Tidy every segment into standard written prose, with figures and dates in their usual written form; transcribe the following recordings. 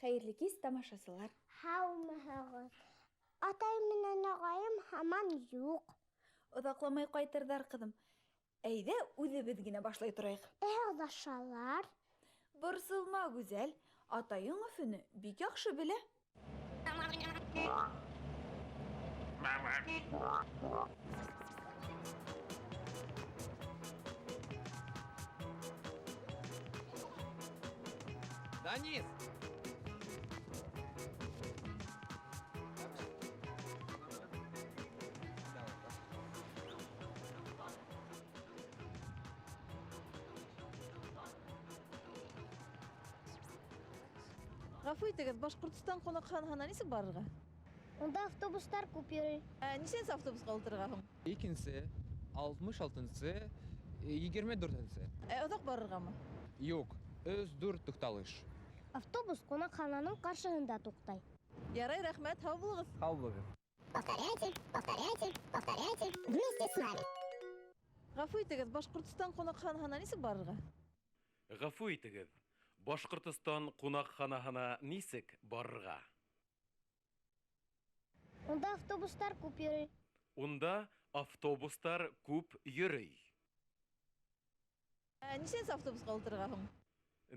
Хәйерле кис, тамашасылар. Һаумыһығыҙ. Атай менән ағайым һаман юҡ. Оҙаҡламай ҡайтырҙар, ҡыҙым. Әйҙә, үҙебеҙ генә башлай торайыҡ. Ә аҙашалар? Борсолма, Гүзәл. Атайың Өфөнө бик яҡшы белә. Данис! Ғәфү итегеҙ, Башҡортостан ҡунаҡханаһына нисек барырға? Унда автобустар күп йөрөй. Ә нисәнсе автобусҡа ултырырға һуң? Икенсе, 66-нсы, 24-нсе. Ә оҙаҡ барырғамы? Юҡ, өс-дүрт туҡталыш. Автобус ҡунаҡхананың ҡаршыһында туҡтай. Ярай, рәхмәт, һау булығыҙ. Һау булығыҙ. Повторяйте, повторяйте, повторяйте вместе с нами. Ғәфү итегеҙ, Башҡортостан ҡунаҡханаһына нисек барырға? Ғәфү итегеҙ, Башҡортостан ҡунаҡханаһына нисек барырға? Унда автобустар күп йөрөй. Унда автобустар күп йөрөй. Ә нисәнсе автобусҡа ултырырға һуң?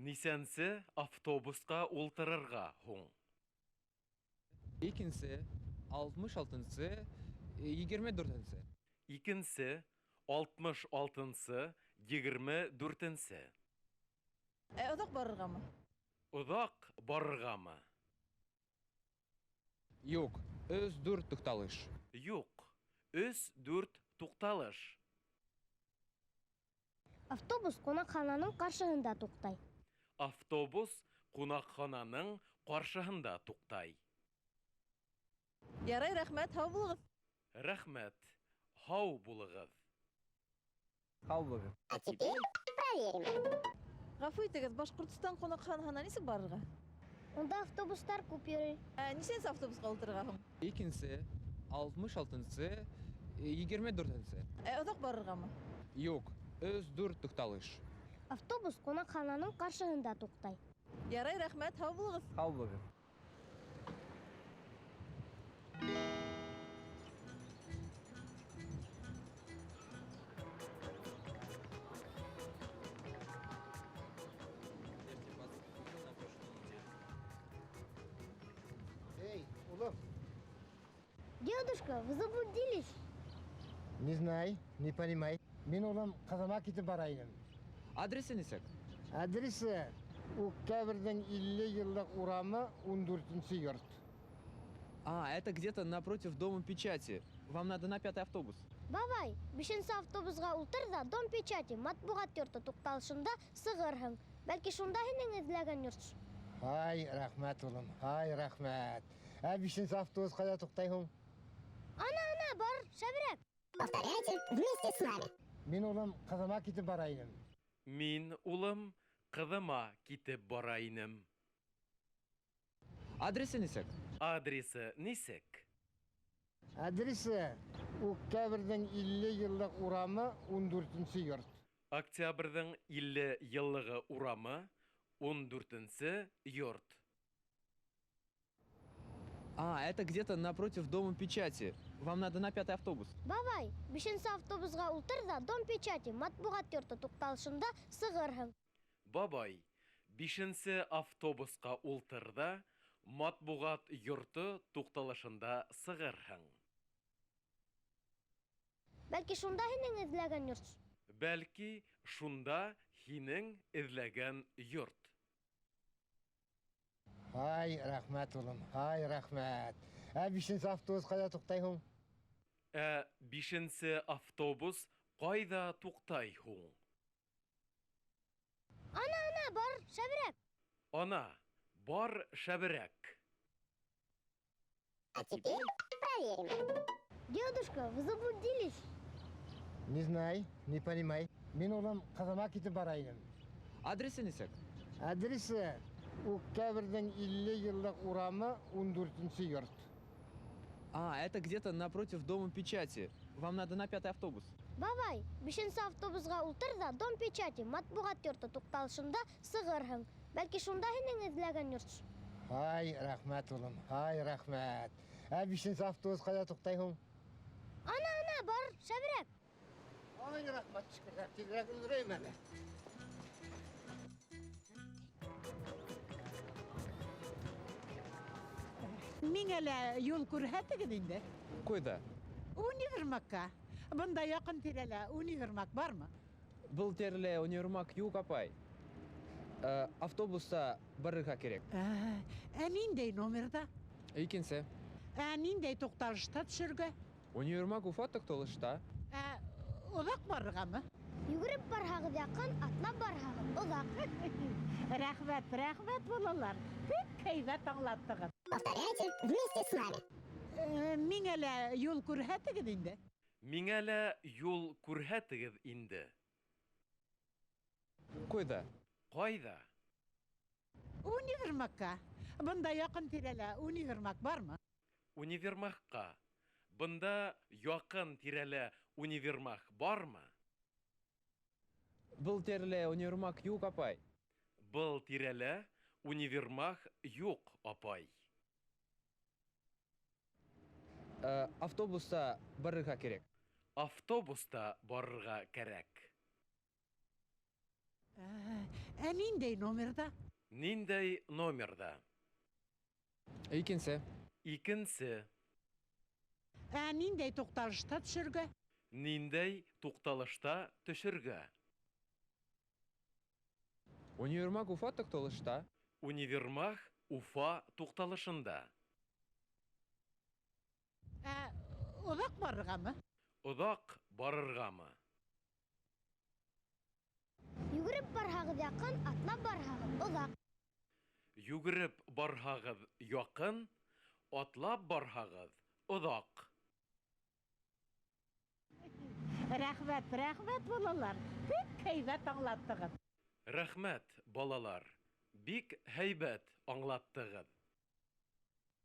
Нисәнсе автобусҡа ултырырға һуң? Икенсе, 66-нсы, 24-нсе. Икенсе, 66-нсы, 24-нсе. Ә оҙаҡ барырғамы? Оҙаҡ барырғамы? Юҡ, өс-дүрт туҡталыш. Юҡ, өс-дүрт туҡталыш. Автобус ҡунаҡхананың ҡаршыһында туҡтай. Автобус ҡунаҡхананың ҡаршыһында туҡтай. Ярай, рәхмәт, һау булығыҙ. Рәхмәт, һау булығыҙ. Һау булығыҙ. А теперь проверим. Ғәфү итегеҙ, Башҡортостан ҡунаҡханаһына нисек барырға? Унда автобустар күп йөрөй. Ә нисәнсе автобусҡа ултырырға һуң? Икенсе, 66-нсы, 24-нсе. Ә оҙаҡ барырғамы? Юҡ, өс-дүрт туҡталыш. Автобус ҡунаҡхананың ҡаршыһында туҡтай. Ярай, рәхмәт, һау булығыҙ. Һау булығыҙ. Эй, улым. Дедушка, вы заблудились? Не знай, не понимай. Мин, улым, ҡыҙыма китеп бара инем. Адресы нисек? Адресы Октябрҙең 50 йыллыҡ урамы, 14-нсе йорт. А, это где-то напротив Дома печати. Вам надо на 5-й автобус. Бабай, 5-нсе автобусға ултыр ҙа Дом печати, матбуғат йорто туҡталышында сығырһың. Бәлки шунда һинең эҙләгән йорт. Ай, рәхмәт, улым, ай, рәхмәт. Ә 5-нсе автобус ҡайҙа туҡтай һуң? Ана, ана, бар, шәберәк. Повторяйте вместе с нами. Мин, улым, ҡыҙыма китеп бара инем. Мин, улым, ҡыҙыма китеп бара инем. Адресы нисек? Адресы нисек? Адресы Октябрҙең 50 йыллыҡ урамы, 14-нсе йорт. Октябрҙең 50 йыллығы урамы, 14-нсе йорт. А, это где-то напротив Дома печати. Вам надо на 5-й автобус. Бабай, 5-нсе автобусға ултыр ҙа Дом печати, матбуғат йорто туҡталышында сығырһың. Бабай, 5-нсе автобусҡа ултыр ҙа матбуғат йорто туҡталышында сығырһың. Бәлки шунда һинең эҙләгән йорт. Бәлки шунда һинең эҙләгән йорт. Ай, рәхмәт, улым, ай, рәхмәт. Ә 5-нсе автобус ҡайҙа туҡтай һуң? Ә 5-нсе автобус ҡайҙа туҡтай һуң? Ана, ана, бар, шәберәк. Ана, бар, шәберәк. А теперь проверим. Дедушка, вы заблудились? Не знай, не понимай. Мин, улым, ҡыҙыма китеп бара инем. Адресы нисек? Адресы Октябрҙең 50 йыллыҡ урамы, 14-нсе йорт. А, это где-то напротив Дома печати. Вам надо на 5-й автобус. Бабай, 5-нсе автобусға ултыр ҙа Дом печати, матбуғат йорто туҡталышында сығырһың. Бәлки шунда һинең эҙләгән йорт. Һай, рәхмәт, улым, һай, рәхмәт. Ә бишенсе автобус ҡайҙа туҡтай һуң? Ана, ана, бар, шәберәк. Ай, рәхмәт, төшкөрҙәр, тиҙерәк өлгөрәйем әле. Миңә лә юл күрһәтегеҙ инде. Ҡайҙа? Универмагка. Бында яҡын тирәлә универмаг бармы? Был тирәлә универмаг юҡ, апай. Автобуста барырға кәрәк. Ә ниндәй номерҙа? Икенсе. Ә ниндәй туҡталышта төшөргә? Универмаг Уфа туҡталышта. Ә оҙаҡ барырғамы? Йүгереп барһағыҙ яҡын, атлап барһағыҙ оҙаҡ. Рәхмәт, рәхмәт, балалар. Бик һәйбәт аңлаттығыҙ. Повторяйте вместе с нами. Миңә лә юл күрһәтегеҙ инде. Миңә лә юл күрһәтегеҙ инде. Ҡайҙа? Ҡайҙа? Универмагка. Бында яҡын тирәлә универмаг бармы? Универмагҡа. Бында яҡын тирәлә универмаг бармы? Был тирәлә универмаг юҡ, апай. Был тирәлә универмаг юҡ, апай. Автобуста барырға кәрәк. Автобуста барырға кәрәк. Ә ниндәй номерҙа? Ниндәй номерҙа? Икенсе. Икенсе. Ә ниндәй туҡталышта төшөргә? Ниндәй туҡталышта төшөргә? Универмаг Уфа туҡталышта. Универмаг Уфа туҡталышында. Ә оҙаҡ барырғамы? Оҙаҡ барырғамы? Йүгереп барһағыҙ яҡын, атлап барһағыҙ оҙаҡ. Йүгереп барһағыҙ яҡын, атлап барһағыҙ оҙаҡ. Рәхмәт, рәхмәт, балалар. Бик һәйбәт аңлаттығыҙ. Рәхмәт, балалар. Бик һәйбәт аңлаттығыҙ.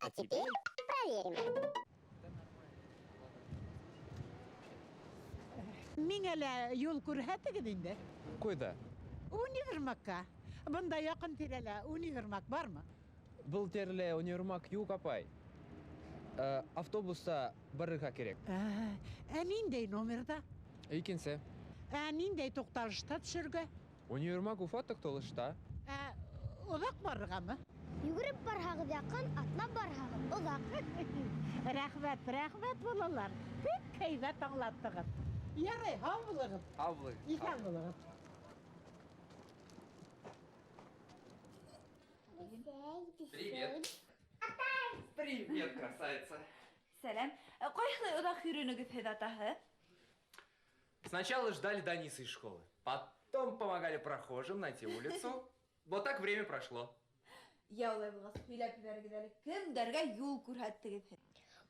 А теперь проверим. Миңә лә юл күрһәтегеҙ инде. Ҡайҙа? Универмагка. Бында яҡын тирәлә универмаг бармы? Был тирәлә универмаг юҡ, апай. Автобуста барырға кәрәк. Ә ниндәй номерҙа? Икенсе. Ә ниндәй туҡталышта төшөргә? Универмаг Уфа туҡталышта. Ә оҙаҡ барырғамы? Йүгереп барһағыҙ яҡын, атлап барһағыҙ оҙаҡ. Рәхмәт, рәхмәт, балалар. Бик һәйбәт аңлаттығыҙ. Ярай, һау булығыҙ. Һау булығыҙ. Иҫән булығыҙ. Привет. Привет, красавица. Сәләм. Ҡайһылай оҙаҡ йөрөнөгөҙ һеҙ, атаһы? Сначала ждали Даниса из школы, потом помогали прохожим найти улицу. Вот так время прошло. Йә, улай булғас, һөйләп ебәрегеҙ әле. Кемдәргә юл күрһәттегеҙ һеҙ?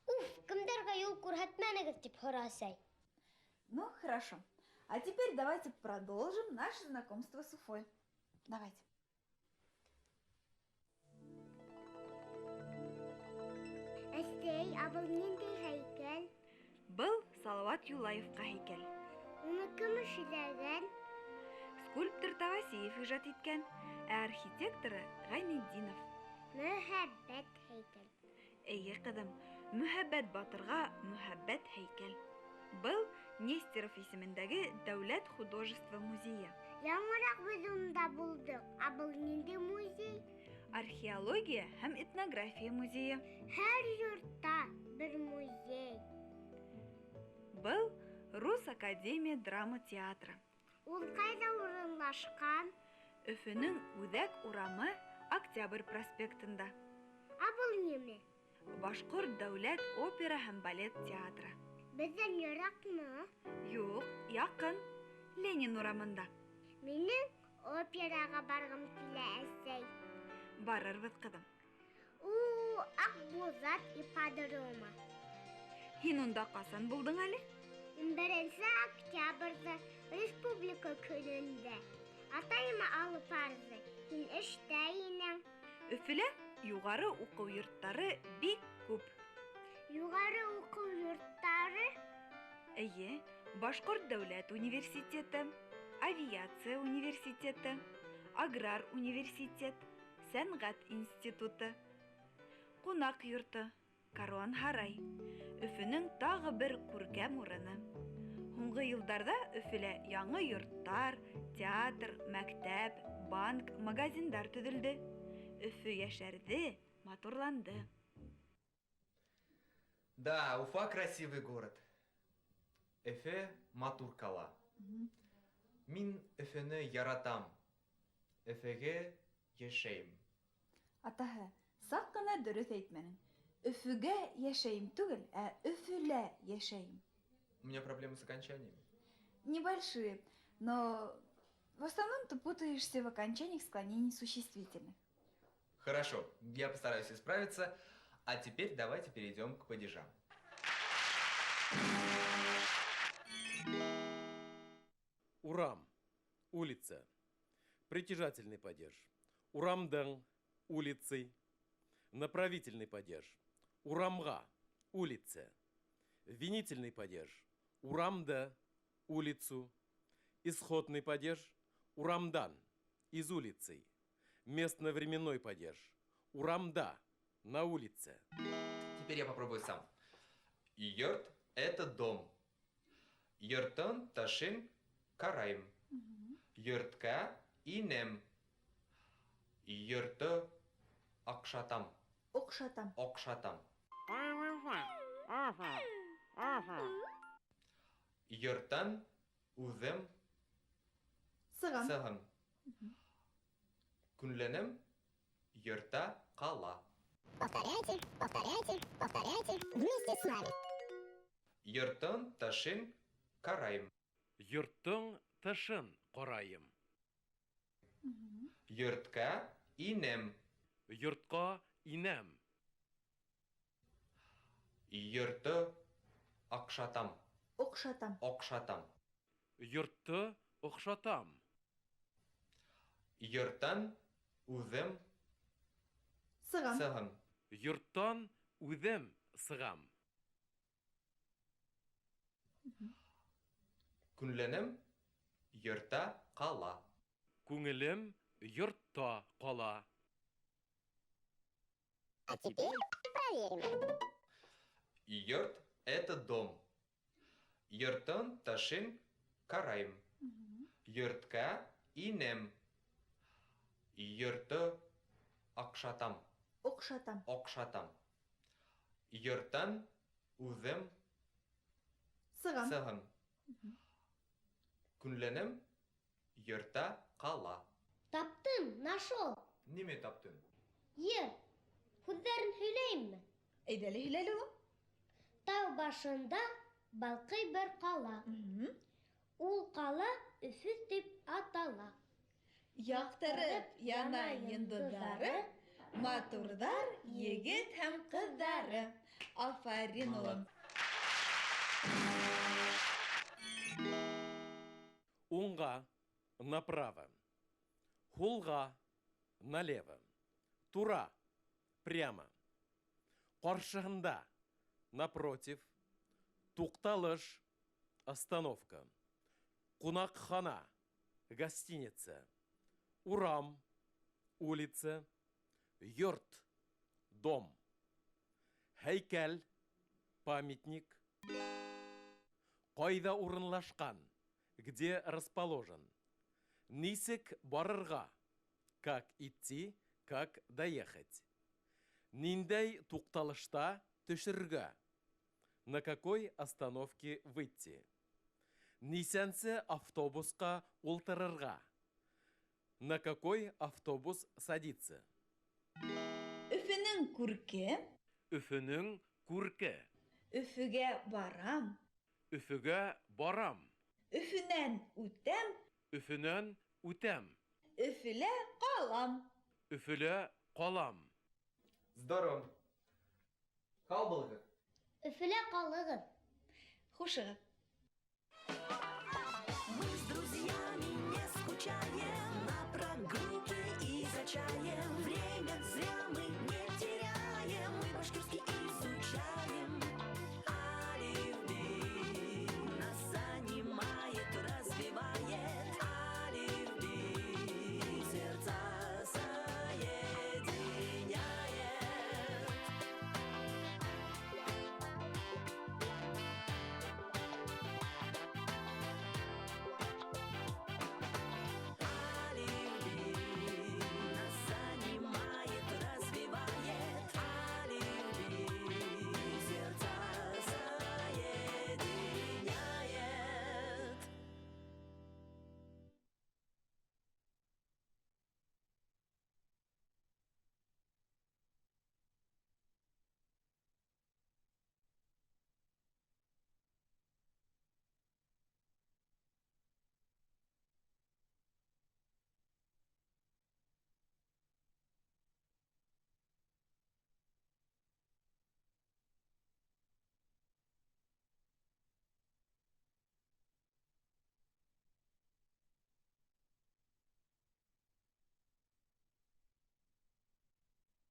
Уф, кемдәргә юл күрһәтмәнегеҙ, тип һорай әсәй. Ну, хорошо. А теперь давайте продолжим наше знакомство с Уфой. Давайте. Әсәй, ә был ниндәй һәйкәл? Был Салават Юлаевҡа һәйкәл. Уны кем эшләгән? Скульптор Тавасиев ижад иткән, ә архитекторы Гайнетдинов. Мөһәббәт һәйкәл. Эйе, ҡыҙым, Мөһәббәт батырға мөһәббәт һәйкәл. Был Нестеров исемендәге Дәүләт художество музейы. Яңыраҡ беҙ унда булдыҡ. Ә был ниндәй музей? Археология һәм этнография музейы. Һәр йортта бер музей. Был Рус академия драма театры. Ул ҡайҙа урынлашҡан? Өфөнөң үҙәк урамы Октябрь проспектында. Ә был нимә? Башҡорт дәүләт опера һәм балет театры. Беҙҙән йыраҡмы? Юҡ, яҡын. Ленин урамында. Минең операға барғым килә, әсәй. Барырбыҙ, ҡыҙым. У, Аҡбуҙат ипподромы. Һин унда ҡасан булдың әле? 11 октябрҙә, Республика көнөндә. Атайым алып барҙы. Һин эштә инең. Өфөлә юғары уҡыу йорттары бик күп. Юғары уҡыу йорттары? Эйе, Башҡорт дәүләт университеты, авиация университеты, аграр университет, Сәнғәт институты. Ҡунаҡ йорто, Каруан-һарай. Өфөнөң тағы бер күркәм урыны. Һуңғы йылдарҙа Өфөлә яңы йорттар, театр, мәктәп, банк, магазиндар төҙөлдө. Өфө йәшәрҙе, матурланды. Да, Уфа красивый город. Өфө матур ҡала. Мин Өфөнө яратам. Өфөгә йәшәйем. Атаһы, саҡ ҡына дөрөҫ әйтмәнең. Өфөгә йәшәйем түгел, ә Өфөлә йәшәйем. У меня проблемы с окончаниями. Небольшие, но в основном ты путаешься в окончаниях склонений существительных. Хорошо, я постараюсь исправиться. А теперь давайте перейдем к падежам. Урам. Улица. Притяжательный падеж. Урамдың. Улицей. Направительный падеж. Урамға. Улице. Винительный падеж. Урамда. Улицу. Исходный падеж. Урамдан. Из улицы. Местно-временной падеж. Урамда. На улице. Теперь я попробую сам. Йорт – это дом. Йорттың тышын ҡарайым. Йортҡа инәм. Йортто оҡшатам. Оҡшатам. Оҡшатам. Йорттан үҙем Сығам. сығам. Күңелем йортта ҡала. Повторяйте, повторяйте, повторяйте вместе с нами. Йорттың тышын ҡарайым. Йорттың тышын ҡарайым. Йортҡа инәм. Йортҡа инәм. Йортто оҡшатам. Оҡшатам. Оҡшатам. Йортто оҡшатам. Йорттан үҙем Сығам. сығам. Йорттан үҙем сығам. Күңелем йортта ҡала. Күңелем йортта ҡала. А теперь проверим. Йорт – это дом. Йорттың тышын ҡарайым. Йортҡа инәм. Йортто оҡшатам. Оҡшатам. Оҡшатам. Йорттан үҙем Сығам. сығам. Күңелем йортта ҡала. Таптым, нашел. Нимә таптың? Йыр. Һүҙҙәрен һөйләйемме? Әйҙә әле һөйлә әле улым. Тау башында балҡый бер ҡала. Ул ҡала Өфө тип атала. Яҡтырып яна йондоҙҙары, матурҙар егет һәм ҡыҙҙары. Афарин, улым. Уңға направо. Һулға налево. Тура прямо. Ҡаршыһында напротив. Туҡталыш остановка. Ҡунаҡхана гостиница. Урам улица. Йорт дом. Һәйкәл памятник. Ҡайҙа урынлашҡан? Где расположен? Нисек барырға? Как идти, как доехать? Ниндәй туҡталышта төшөргә? На какой остановке выйти? Нисәнсе автобусҡа ултырырға? На какой автобус садиться? Өфөнөң күрке, Өфөнөң күрке. Өфөгә барам, Өфөгә барам. Өфөнән үтәм, Өфөнән үтәм. Өфөлә ҡалам. Өфөлә ҡалам. Здорово. Һау булығыҙ. Өфөлә ҡалығыҙ. Хушығыҙ. Мы с друзьями не скучаем.